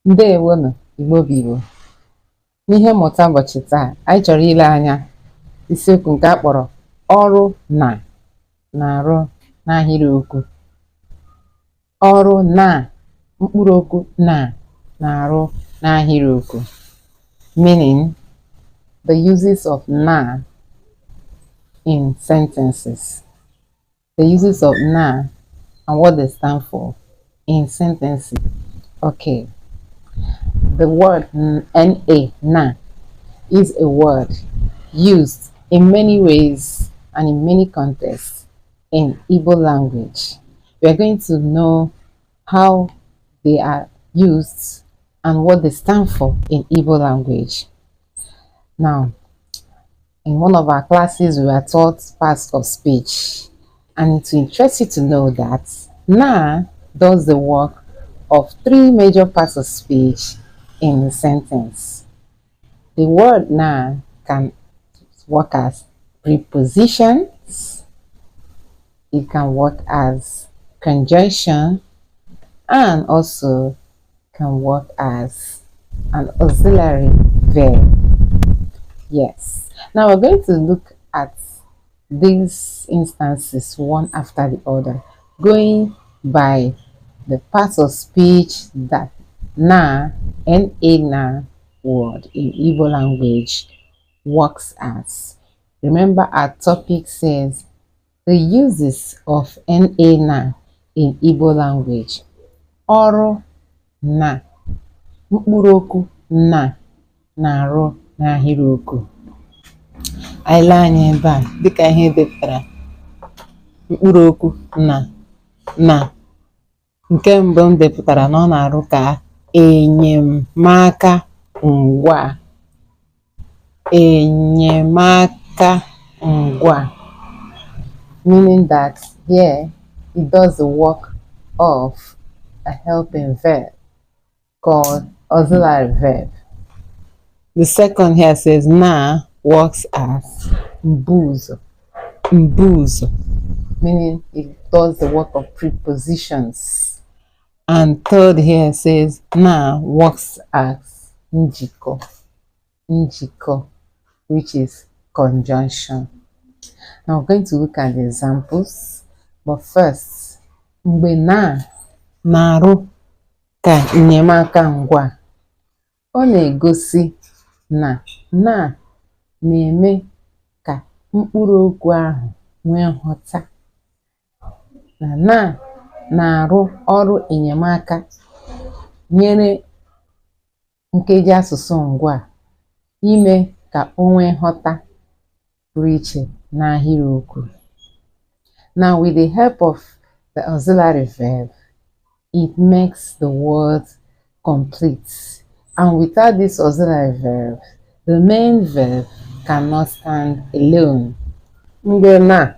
Ǹdeèwonù Ìgbo bụ Ìgbò. N'ihe mmụ̀ta ụbọ̀chị̀ taa, ànyị chọ̀rọ̀ ile anya isiokwu ǹkè a kpọ̀rọ̀ ọrụ nà na-arụ n'ahịrịokwu. Ọrụ na mkpụrụ okwu na na-arụ n'ahịrịokwu, meaning the uses of na in sentences. The uses of na and what they stand for in sentences. Okay. The word na, na, is a word used in many ways and in many contexts in Igbo language. We are going to know how they are used and what they stand for in Igbo language. Now, in one of our classes, we were taught parts of speech. And to interest you to know that na does the work of three major parts of speech in the sentence. The word na can work as prepositions, it can work as conjunction, and also can work as an auxiliary verb. Yes. Now we're going to look at these instances one after the other, going by the parts of speech that na, na na word in Igbo language works as. Remember, our topic says the uses of na na in Igbo language. Ọrụ na mkpụrụ okwu na na-arụ n'ahịrịokwu. Anyị lee anya ebe a dịka ihe edepụtara mkpụrụ okwu na na nke mbụ m depụtara na ọ na-arụ ka enyemaka ngwa, enyemaka ngwa, meaning that here it does the work of a helping verb called auxiliary verb. The second here says na works as mbuzo, mbuzo, meaning it does the work of prepositions. And third here says na works as njikọ, njikọ, which is conjunction. Now we're going to look at the examples, but first, mgbe na na-arụ ka enyemaka ngwa, ọ na-egosi na na na-eme ka mkpụrụ okwu ahụ nwee nghọta, na na na-arụ ọrụ enyemaka nyere nkeji asụsụ ngwa ime ka o nwee nghọta pụrụ iche n'ahịrịokwu. Now, with the help of the auxiliary verb, it makes the word complete. And without this auxiliary verb, the main verb cannot stand alone. Mgbe na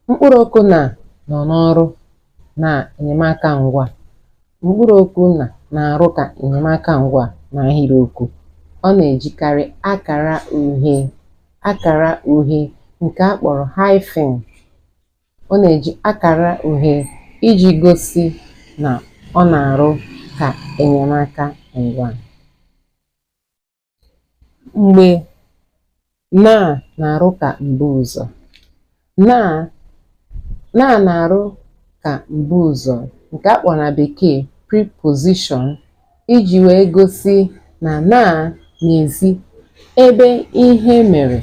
mkpụrụ okwu na nọ n'ọrụ na enyemaka ngwa, mkpụrụ okwu na na-arụ ka enyemaka ngwa n'ahịrịokwu. Ọ na-ejikarị akara uhie, akara uhie nke a kpọrọ hyphen. Ọ na-eji akara uhie iji gosi na ọ na-arụ ka enyemaka ngwa. Mgbe na na-arụ ka mbuụzọ, na na na-arụ ka mbuụzọ nke a kpọrọ na bekee preposition iji wee gosi na na na-ezi ebe ihe mere,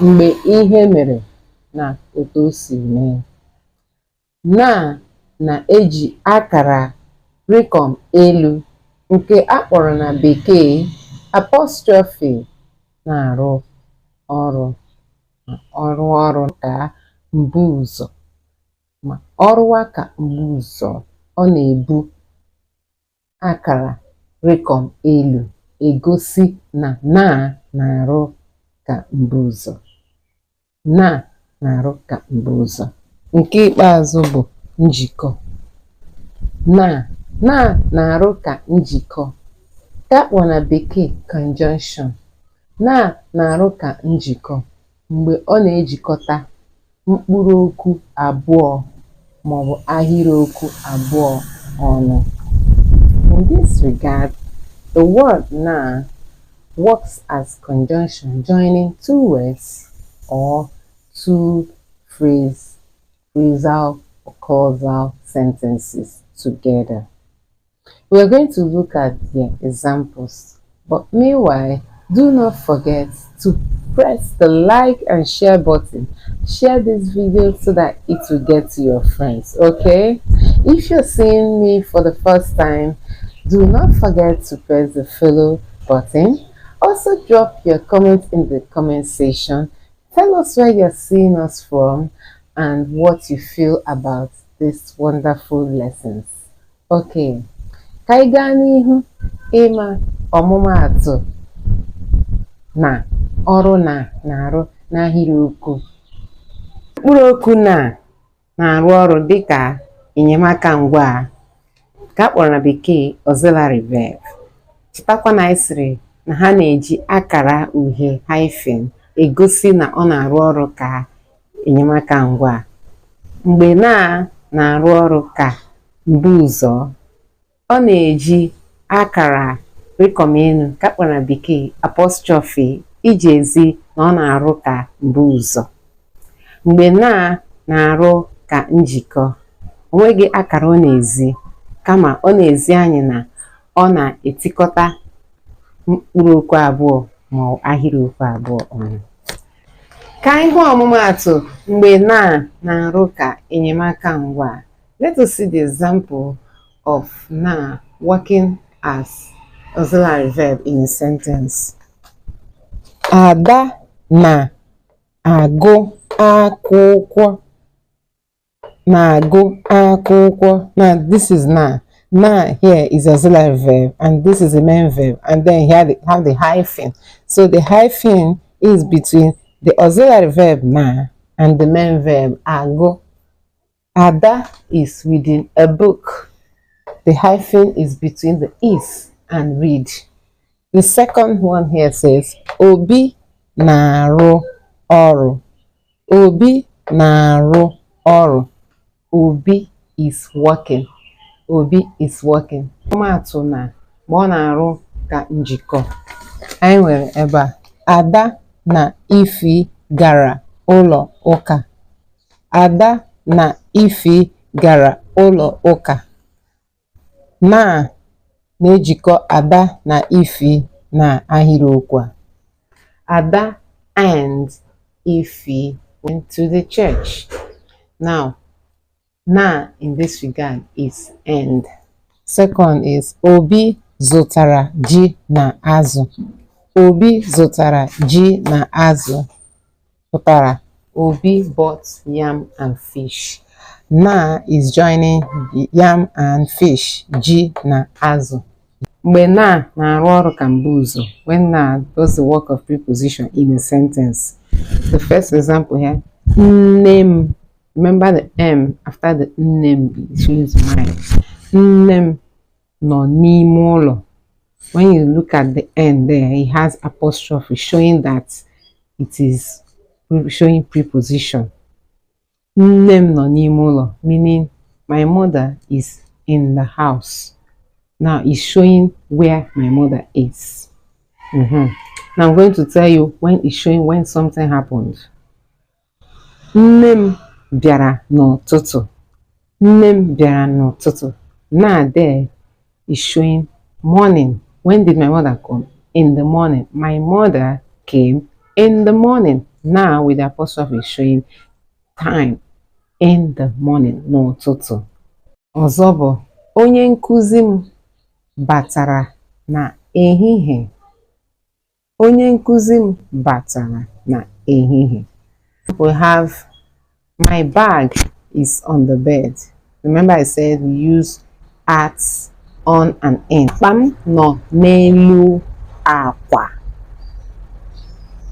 mgbe ihe mere na otu o si mee. Na na-eji akara rịkọm elu nke a kpọrọ na bekee apostrophe na-arụ ọrụ ọrụ ọrụ ka mbuụzọ, ma ọ rụwa ka mbuụzọ, ọ na-ebu akara rịkọm elu egosi na na na-arụ ka mbuụzọ, na na-arụ ka mbuụzọ. Nke ikpeazụ bụ njikọ. Na na na-arụ ka njikọ nke a kpọrọ na bekee conjunction. Na na-arụ ka njikọ mgbe ọ na-ejikọta mkpụrụ okwu abụọ maọbụ ahịrịokwu abụọ ọnụ. In this regard, the word na works as conjunction joining two words or two phrasal or clausal sentences together. We are going to look at the examples, but meanwhile, do not forget to press the like and share button. Share this video so that it will get to your friends, okay? If you're seeing me for the first time, do not forget to press the follow button. Also, drop your comment in the comment section. Tell us where you're seeing us from and what you feel about these wonderful lessons. Okay, ka anyị gaa n'ihu ịma ọmụmaatụ na ọrụ na na-arụ n'ahịrịokwu. Mkpụrụ okwu na na-arụ ọrụ dịka enyemaka ngwaa nke a kpọrọ na bekee auxiliary verb. Chetakwa na anyị sịrị na ha na-eji akara uhie hyphen egosi na ọ na-arụ ọrụ ka enyemaka ngwaa. Mgbe na na-arụ ọrụ ka mbuụzọ, ọ na-eji akara rịkọm elu nke a kpọrọ na bekee apostrophe iji ezi na ọ na-arụ ka mbuụzọ. Mgbe na na-arụ ka njikọ, o nweghị akara ọ na-ezi kama ọ na-ezi anyị na ọ na-etikọta mkpụrụ okwu abụọ ma ọ ahịrịokwu abụọ ọnụ. Ka anyị hụ ọmụmaatụ mgbe na na-arụ ka enyemaka ngwaa. Let us see the example of na working as auxiliary verb in a sentence. Ada na-agụ akwụkwọ. Na-agụ akwụkwọ. Now this is na. Na here is auxiliary verb and this is the main verb, and then here they have the hyphen. So the hyphen is between the auxiliary verb na and the main verb agụ. Ada is reading a book. The hyphen is between the is and read. The second one here says Obi na-arụ ọrụ. Obi na-arụ ọrụ. Obi is working. Obi is working. Ọmụmaatụ na mgbe ọ na-arụ ka njikọ. Anyị nwere ebe a Ada na Ify gara ụlọ ụka. Ada na Ify gara ụlọ ụka. Na na-ejikọ Ada na Ify na ahịrịokwu a. Ada and Ify went to the church. Now, na in this regard is and. Second is Obi zụtara ji na azụ. Obi zụtara ji na azụ pụtara Obi bought yam and fish. Na is joining yam and fish, ji na azụ. Mgbe na na-arụ ọrụ ka mbuụzọ, when na does the work of preposition in a sentence. The first example here, nne m. Remember the M after the nne m, it means my. Nne m nọ n'ime ụlọ. When you look at the end there, it has apostrophe showing that it is showing preposition. Nne m nọ n'ime ụlọ, meaning my mother is in the house. Now it's showing where my mother is. Now I'm going to tell you when it's showing when something happened. Nne m bịara n'ụtụtụ. Nne m bịara n'ụtụtụ. Now there is showing morning. When did my mother come? In the morning. My mother came in the morning. Now with the apostrophe is showing time in the morning n'ụtụtụ. Ọzọ bụ onye nkụzi m batara na ehihie. Onye nkụzi m batara na ehihie. We have my bag is on the bed. Remember I said we use at, on and in. Akpa m nọ n'elu akwa.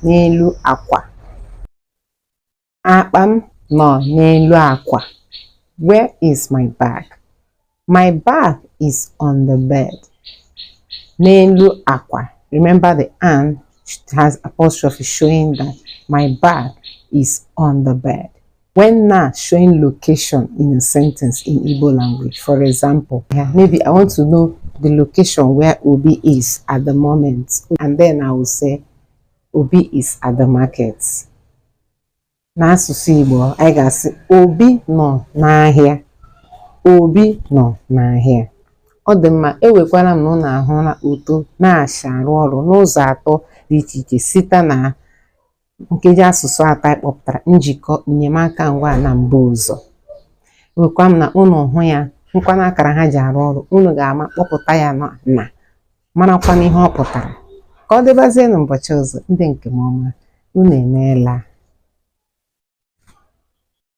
N'elu akwa. Akpa m nọ n'elu akwa. Where is my bag? My bag is on the bed. N'elu akwa. Remember the and has apostrophe showing that my bag is on the bed. When na showing location in a sentence in Igbo language, for example, maybe I want to know the location where Obi is at the moment, and then I will say Obi is at the market. N'asụsụ Igbo anyị ga-asị Obi nọ n'ahịa. Obi nọ n'ahịa. Ọ dị mma, ewekwara m na unu ahụla otu na-si arụ ọrụ n'ụzọ atọ dị iche iche site na nkeji asụsụ atọ anyị kpọpụtara: njikọ, enyemaka ngwaa na mbuụzọ. Ewekwa m na unu hụ ya hụkwana akara ha ji arụ ọrụ, unu ga-ama kpọpụta ya na marakwana ihe ọ pụtara. Ka ọ dịbazie n'ụbọchị ọzọ, ndị nke m ọma, unu emeela.